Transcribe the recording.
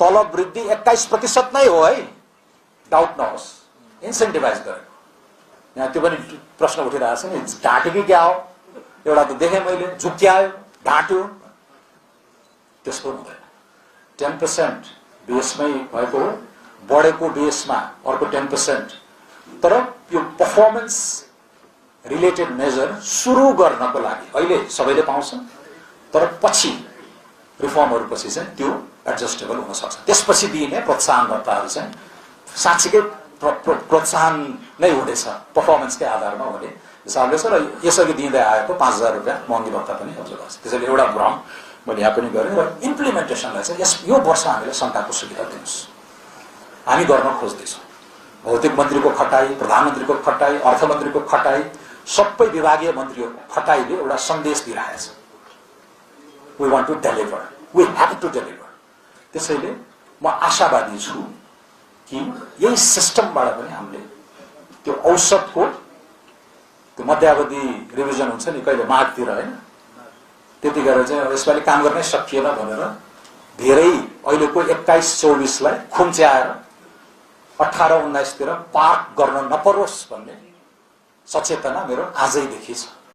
तलब वृद्धि 21% नै हो है, डाउट नहोस्, इन्सेन्टिभाइज गरेको। यहाँ त्यो पनि प्रश्न उठिरहेको छ नि, ढाँट्यो कि क्या हो? एउटा त देखेँ मैले, झुक्क्यायो, ढाँट्यो, त्यस्तो हुँदैन। 10% बेसमै भएको हो, बढेको बेसमा अर्को 10%। तर यो पर्फर्मेन्स रिलेटेड मेजर सुरु गर्नको लागि अहिले सबैले पाउँछन्, तर पछि रिफर्महरुपछि चाहिँ त्यो एडजस्टेबल हुन सक्छ। त्यसपछि दिइने प्रोत्साहन भत्ताहरु चाहिँ साँच्चीकै प्रोत्साहन नै हुनेछ, पर्फर्मेन्सकै आधारमा हुने हिसाबले छ। र यसअघि दिँदै आएको 5000 रुपैयाँ महँगी भत्ता पनि अझ गर्छ। त्यसैले एउटा भ्रम मैले यहाँ पनि गरेँ। र इम्प्लिमेन्टेसनलाई चाहिँ यो वर्ष हामीले शङ्काको सुविधा दिनुहोस्, हामी गर्न खोज्दैछौँ। भौतिक मन्त्रीको खटाई, प्रधानमन्त्रीको खटाई, अर्थमन्त्रीको खटाई, सबै विभागीय मन्त्रीहरूको खटाईले एउटा सन्देश दिइरहेको छ। We want to deliver. We have to deliver. त्यसैले म आशावादी छु कि यही सिस्टमबाट पनि हामीले त्यो औसतको त्यो मध्यावधि रिभिजन हुन्छ नि कहिले मार्चतिर हैन, त्यतिखेर चाहिँ यसपालि काम गर्नै सकिएन भनेर धेरै अहिलेको 21-24 लाई खुम्च्याएर 18-19 तिर पार्क गर्न नपरोस् भन्ने सचेतना मेरो आजैदेखि छ।